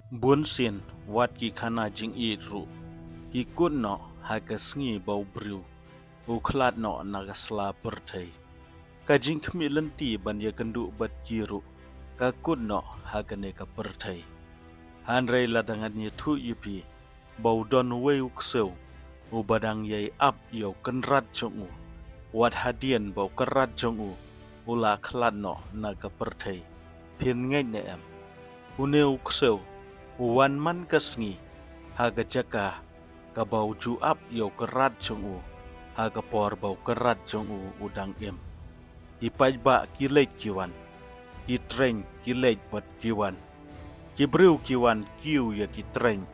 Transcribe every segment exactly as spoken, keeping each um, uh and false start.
Bun sien wat ki khana jingïeit ruh ki kut noh ha ka sngi ba u briew u khlad noh na ka sla pyrthei. Ka jingkhmih lynti ban ïakynduh bad ki ruh ka kut noh ha kane ka pyrthei. Hynrei lada ngan ïathuh ïa phi ba u don uwei u ksew uba dang ïai ap ïa u kynrad jong u, wat hadien ba u kynrad jong u u la khlad noh na ka pyrthei, phin ngeit ne em? Une u ksew u wan man ka sngi ha ka jaka kaba u ju ap ïa u kynrad jong u ha ka por ba u kynrad jong u u dang im. Ki paidbah ki leit ki wan, ki tren ki leit bad ki wan, ki briew ki wan kiew ïa ki tren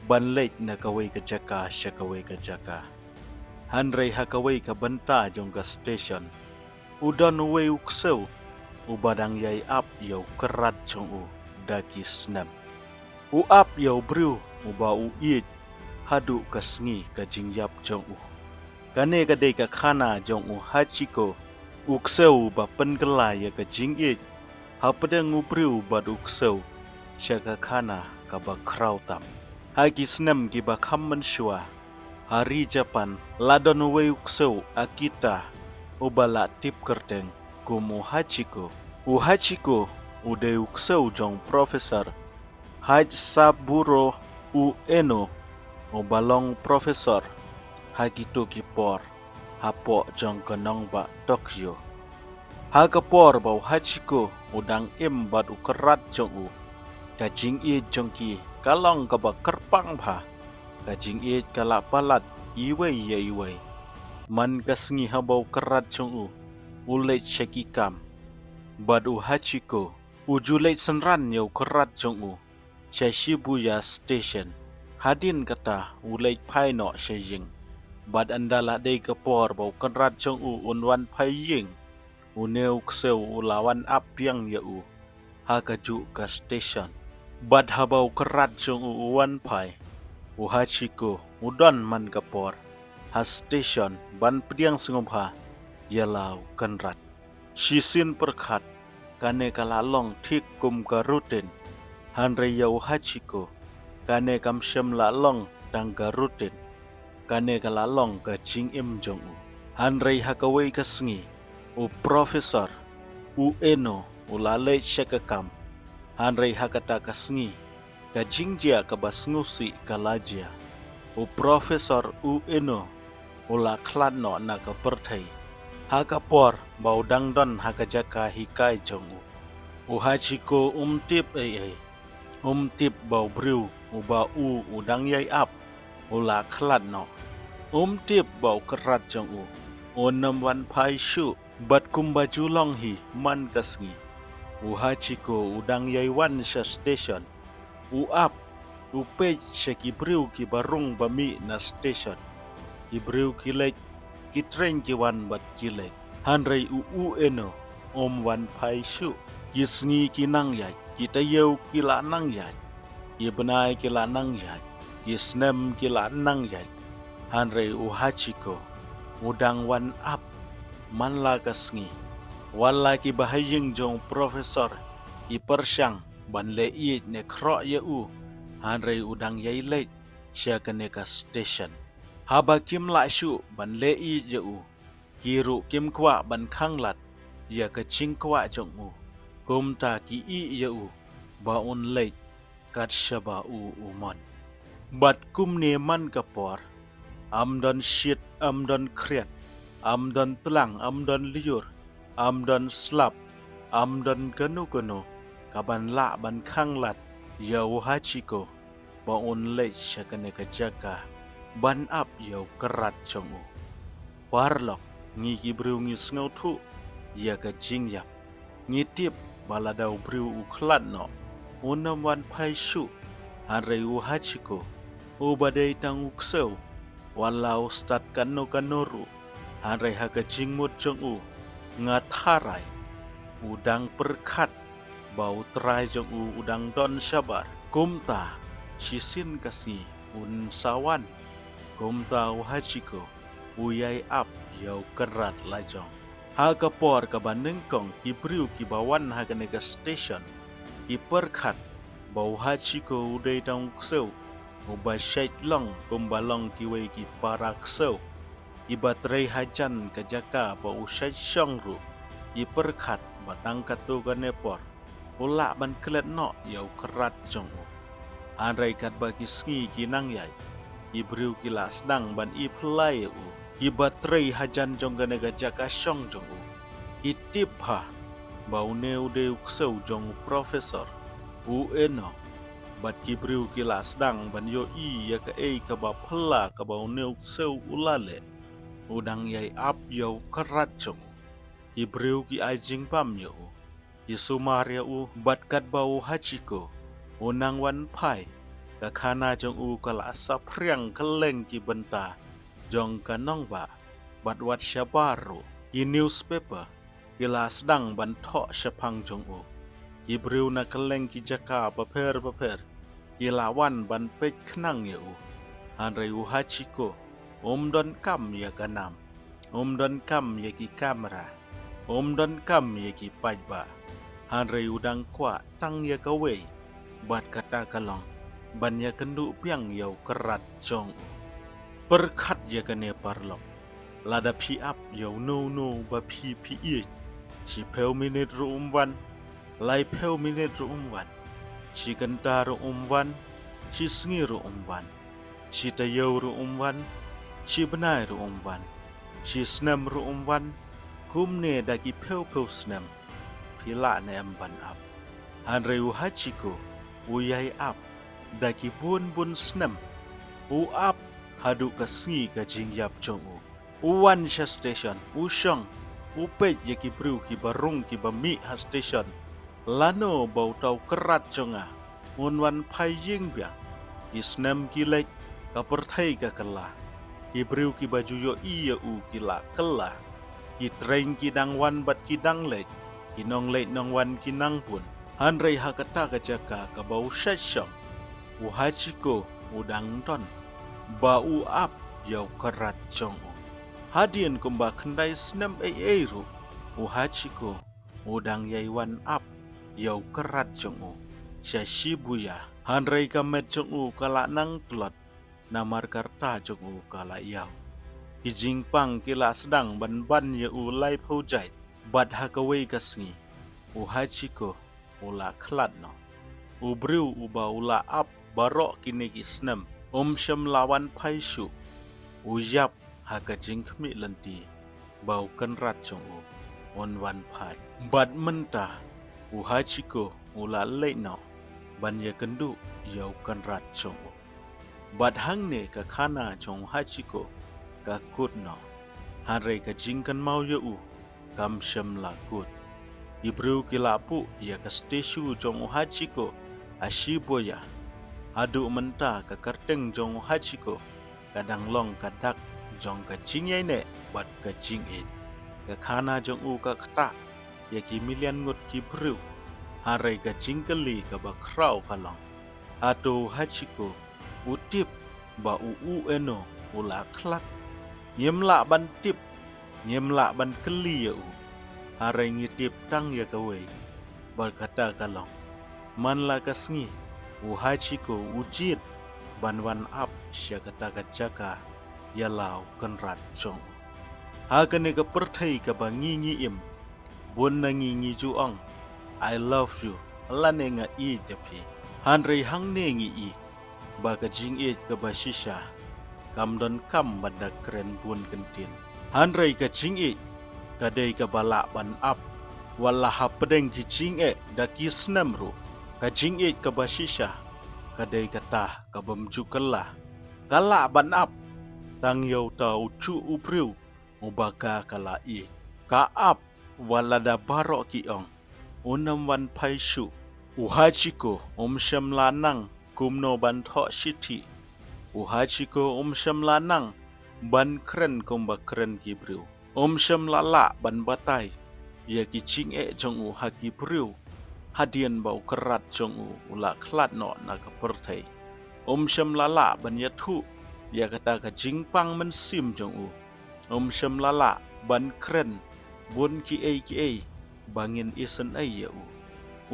ban leit na kawei ka jaka sha kawei ka jaka. Hynrei ha kawei ka bynta jong ka station u don uwei u ksew uba dang ïai ap ïa u kynrad jong u da ki snem. U ap ïa u briew uba u ïeit haduh ka sngi ka jingïap jong u. Kane ka dei ka khana jong u Hachiko, u ksew uba pynkylla ïa ka jingïeit hapdeng u briew bad u ksew sha ka khana kaba khraw tam. Ha ki snem kiba kham mynshuwa, ha ri Japan la don uwei u ksew Akita uba la tip kyrteng kum u Hachiko. U Hachiko u dei u ksew jong Professor Hachiburo Ueno, uba long professor ha kito ki por hapoh jong ka nongbah Tokyo. Ha ka por ba u Hachiko u dang im bad u kynrad jong u, ka jingïeit jong ki ka long kaba kyrpang bha. Ka jingïeit ka la palat iwei ïa iwei. Man ka sngi haba u kynrad jong u u leit sha ki kam, bad u Hachiko u ju leit synran ïa u kynrad jong u sha Shibuya Station. Hadien kata u leit phai noh sha ïing. Bad ynda la dei ka por ba u kynrad jong u un wan phai ïing, une u ksew u la wan ap biang ïa u ha kajuh ka station. Bad haba u kynrad jong u u wan phai, u Hachiko u don man ka por ha station ban pdiang sngewbha ïa la u kynrad. Shisien pyrkhat, kane ka la long thik kum ka routine. Hynrei ïa u Hachiko, kane kam shym la long tang ka routine. Kane ka la long ka jingim jong u. Hynrei ha kawei ka sngi, u Professor Ueno u la leit sha ka kam. Hynrei ha kata ka sngi, ka jingjia kaba sngewsih ka la jia. U Professor Ueno u la khlad noh na ka pyrthei ha ka por ba u dang don ha ka jaka hikai jong u. U Hachiko um tip ei ei. Um tip ba u briew uba u u dang ïai ap u la khlad noh. Um tip ba u kynrad jong u un ym wan phai shuh. Bad kumba ju long hi man ka sngi, u Hachiko u dang ïai wan sha station. U ap, u peit sha ki briew kiba rung ba mih na station. Ki briew ki leit, ki tren ki wan bad ki leit. Hynrei u Ueno um wan phai shuh. Ki sngi ki nang ïaid, ki taïew ki la nang ïaid, ki bnai ki la nang ïaid, ki snem ki la nang ïaid. Hynrei u Hachiko u dang wan ap man la ka sngi. Wat la kiba ha ïing jong u Professor ki pyrshang ban leh ïeit ne khroh ïa u, hynrei u dang ïai leit sha kane ka station. Haba kim lah shuh ban leh ïeit ïa u, ki ruh kim kwah ban khanglad ïa ka jingkwah jong u. Kumta ki ïeh ïa u ba un leit kat shaba u u mon. Bad kumne man ka por, ym don shit, ym don khriat, ym don tlang, ym don lyiur, ym don slap, ym don kano kano kaban lah ban khanglad ïa u Hachiko ba un leit sha kane ka jaka ban ap ïa u kynrad jong u. Paralok, ngi ki briew ngi sngewthuh ïa ka jingïap. Ngi tip ba lada u briew u khlad noh, un ym wan phai shuh. Hynrei u Hachiko, uba dei tang u ksew, wat la u stad kano kano ruh, hynrei ha ka jingmut jong u, nga tharai u dang pyrkhat ba u trai jong u u dang don shabar. Kumta, shisien ka sngi un sa wan. Kumta u Hachiko u ïai ap ïa u kynrad lajong. Ha ka por kaba nyngkong, ki briew kiba wan ha kane ka station ki pyrkhat ba u Hachiko u dei tang u ksew uba shait long kumba long kiwei ki para ksew kiba trei hajan ka jaka ba u shait shong ruh. Ki pyrkhat ba tang katto katne por u lah ban klet noh ïa u kyrrat jong u. Hynrei katba ki sngi ki nang ïaid, ki briew ki la sdang ban ïaphylla ïa u. Kiba trei hajan jong kane ka jaka shong jong u ki tip bha ba une u dei u ksew jong u professor, u Eno. Bad ki briew ki la sdang ban ïohi ïa kaei kaba phylla kaba une u ksew u la leh. U dang ïai ap ïa u kyrrat jong u. Ki briew ki ai jingbam ïa u, ki sumar ïa u, bad katba u Hachiko u nang wan phai, ka khana jong u ka la saphriang kylleng ki bynta jong ka nongbah, bad wat shabar ruh ki newspaper ki la sdang ban thoh shaphang jong u. Ki briew na kylleng ki jaka bapher bapher ki la wan ban peit khnang ïa u. Hynrei u Hachiko um donkam ïa ka nam, um donkam ïa ki kamera, um donkam ïa ki paidbah. Hynrei u dang kwah tang ïa kawei, bad kata ka long ban ïakynduh biang ïa u kyrrat jong u. Pyrkhat ïa kane paralok, lada phi ap ïa uno uno ba phi phi ïeit, shiphew minit ruh um wan, laiphew minit ruh um wan, shi kynta ruh um wan, shi sngi ruh um wan, shi taïew ruh um wan, shi bnai ruh um wan, shi snem ruh um wan, kumne da ki phew phew snem, phi lah ne em ban ap? Hynrei u Hachiko u ïai ap da ki bun bun snem. U ap haduh ka sngi ka jingïap jong u. U wan sha station, u shong, u peit ïa ki briew kiba rung kiba mih ha station. Lano ba uta u kyrrat jong nga un wan phai ïing biang? Ki snem ki leit, ka pyrthei ka kylla. Ki briew kiba ju ïohi ïa u ki la kylla. Ki train ki dang wan bad ki dang leit, ki nongleit nongwan ki nang bun. Hynrei ha kata ka jaka kaba u shait shong, u Hachiko u dang don ba u ap ïa u kyrrat jong u. Hadien kumba khyndai snem ei ei ruh, u Hachiko u dang ïai wan ap ïa u kyrrat jong u sha Shibuya. Hynrei ka met jong u ka la nang tlot, namar ka rta jong u ka la ïaw. Ki jingpang ki la sdang ban ban ïa u laiphew jait, bad ha kawei ka sngi u Hachiko u la khlad noh. U briew uba u la ap baroh kine ki snem um shym la wan phai shuh. U ïap ha ka jingkhmih lynti ba u kynrad jong u un wan phai. Bad mynta u Hachiko u la leit noh ban ïakynduh ïa u kynrad jong u. Bad hangne ka khana jong u Hachiko ka kut noh. Hynrei ka jingkynmaw ïa u kam shym la kut. Ki briew ki la buh ïa ka statue jong u Hachiko ha Shibuya. Haduh mynta ka kyrteng jong u Hachiko ka dang long ka dak jong ka jingïaineh bad ka jingïeit. Ka khana jong u ka ktah ïa ki million ngut ki briew. Hynrei ka jingkylli kaba khraw ka long, hato u Hachiko u tip ba u Ueno u la khlad? Ngim lah ban tip, ngim lah ban kylli ïa u. Hynrei ngi tip tang ïa kawei, bad kata ka long, man la ka sngi u Hachiko u jied ban wan ap sha kata ka jaka ïa la u kynrad jong u. Ha kane ka pyrthei kaba ngi ngi im, bun na ngi ngi ju ong, "I love you," lane "Nga ïeit ïa phi." Hynrei hangne ngi i ba ka jingïeit kaba shisha kam donkam ban da kren bun kyntien. Hynrei ka jingïeit ka dei kaba lah ban ap wat la hapdeng ki jingeh da ki snem ruh. Ka jingïeit kaba shisha ka dei kata kabym ju kylla. Ka lah ban ap tang ïa uta u juh u briew uba ka ka la ïeit. Ka ap wat lada baroh ki ong, "Unym wan phai shuh." U Hachiko um shym la nang kumno ban thoh shithi. U Hachiko um shym la nang ban kren kumba kren ki briew. Um shym la lah ban batai ïa ki jingeh jong u ha ki briew hadien ba u kynrad jong u u la khlad noh na ka pyrthei. Um shym la lah ban ïathuh ïa kata ka jingpang mynsiem jong u. Um shym la lah ban kren bun kiei kiei ba ngin isynei ïa u.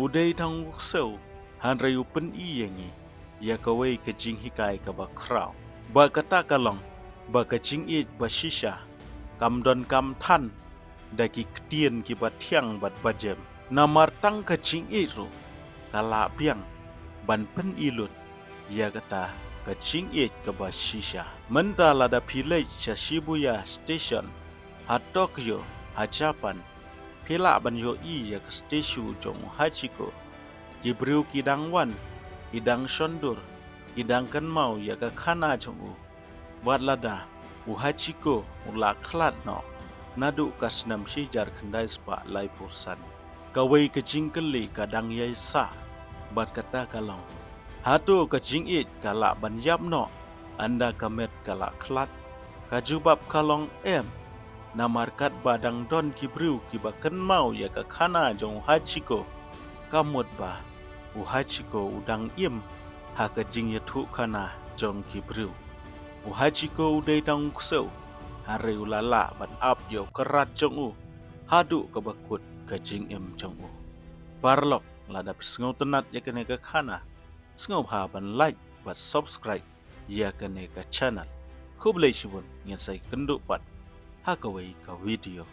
U dei tang u ksew hynrei u pyni ïa ngi ïa kawei ka jinghikai kaba khraw. Bad kata ka long ba ka jingïeit ba shisha kam donkam than da ki ktien kiba thiang bad bajem. Namar tang ka jingïeit ruh ka lah biang ban pyni lut ïa kata ka jingïeit kaba shisha. Mynta lada phi leit sha Shibuya Station ha Tokyo ha Japan, phi lah ban ïohi ïa ka statue jong u Hachiko. Ki briew ki dang wan, ki dang shondur, ki dang kynmaw ïa ka khana jong u. Wat lada u Hachiko u la khlad noh naduh ka snem shi hajar khyndai spah laiphew san. Kawei ka jingkylli ka dang ïai sah bad kata ka long, hato ka jingïeit ka lah ban ïap noh ynda ka met ka la khlad? Ka jubab ka long em. Namar katba dang don ki briew kiba kynmaw ïa ka khana jong u Hachiko, ka mut ba u Hachiko u dang im ha ka jingïathuhkhana jong ki briew. U Hachiko u dei tang u ksew, hynrei u la lah ban ap ïa u kyrrat jong u haduh kaba kut ka jingim jong u. Paralok, lada phi sngewtynnat ïa kane ka khana, sngewbha ban like bad subscribe ïa kane ka channel. Khublei shibun, ngin sa ïakynduh pat ha kawei ka video.